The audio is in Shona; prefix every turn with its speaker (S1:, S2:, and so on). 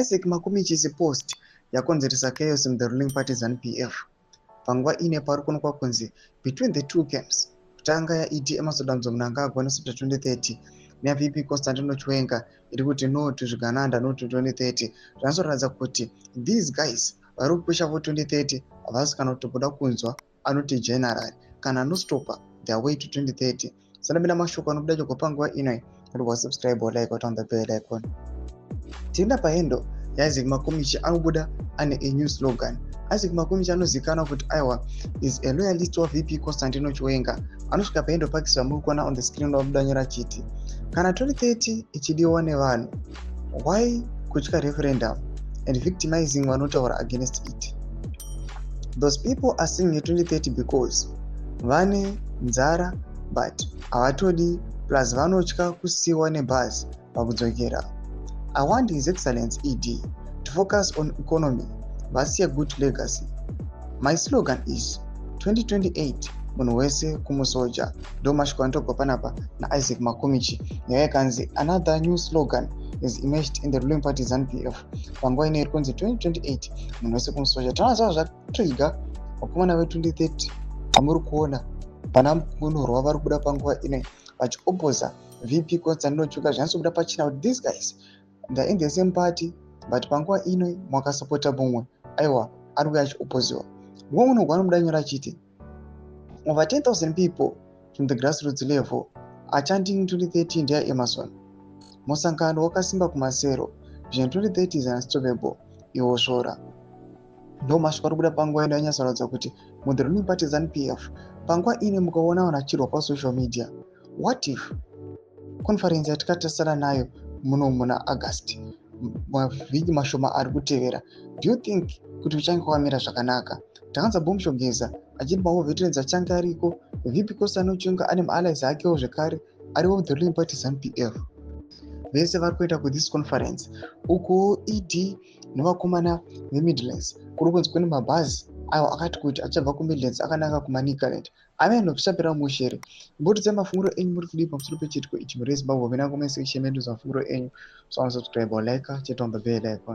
S1: Isaac Makomichi's post yakonzeresa chaos in the ruling party ZANU-PF. Panguva ine pari kuonekwa kunzi between the two camps, kutanga yaED Emmerson Dambudzo Mnangagwa nosvika 2030, neyaVP Constantino Chiwenga iri kuti no to zvigananda, no to 2030, zvanozoratidza kuti these guys vari kupusha for 2030 havasi kana kutomboda kunzwa anoti general kana anostopa their way to 2030. Sanapinda mashoko anobuda chobva panguva inoi, kuti subscribe or like on the bell icon. Tienda pahandle yaIsaac Makomichi, anobuda ane a new slogan. Isaac Makomichi anozivikanwa kuti aiwa is a loyalist waVP Constantino Chiwenga. Anosvika pahandle pake zvamuri kuona on the screen, wabuda nyora chiti, "Kana 2030 ichidiwa nevanhu, why kutya referendum and victimizing vanotaura against it? Those people are saying 2030 because vane nzara, but havatodi, plus vanotya kusiyiwa nebhazi pakudzokera. I want His Excellence ED to focus on economy, vasiye good legacy. My slogan is 2028, munhu wese kumusoja." Ndo mashoko anotogwa panapa naIsaac Makomichi. Nyaya yakanzi another new slogan is emerged in the ruling party ZANU-PF. Panguva ino iri kunzi 2028, munhu wese kumusoja. Tinoona zvava zvatriga vakomana ve2030 vamuri kuona pana munorwa vari kubuda panguva ino vachioposa VP Constantino Chiwenga. Zvinatsobuda pachena kuti these guys, they are in the same party, but panguva ino makasapota mumwe, aiwa, ari kuya achioposiwa. Mumwe munhu anobuda nyora achiti over 10,000 people from the grassroots level are chanting 2030 ndeyaEmmerson. Musangano wakasimba kumasero. Vision 2030 is unstoppable. Iwo svora. Ndo mashoko ari kubuda panguva ino anyatsoratidza kuti muthe ruling party ZANU-PF panguva ine mukaona vanhu achirwa pasocial media, what if conference yatikatarisana nayo muno muna August, mavhiki mashoma ari kutevera, do you think kuti uchange kwamira zvakanaka? Takanza Bombshell Geza achiti mawar veterans achange ariko. VP Constantino Chiwenga ane maallies akewo zvekare ariwo the ruling party ZANU-PF. Vese vari kuenda kuthis conference. Ukuwo ED nevakomana veMidlands, kuri kunzi kune mabhazi ayo akati kuti achabva kuMidlands akananga kuManicaland. Ameno zvichapera mushere. Mbotidzai mafungiro enyu, muri kudii pamusoro pechiitiko ichi? Muri Zimbabwe, vena comment section medu mafungiro enyu. So subscribe or like, chete on the bell icon.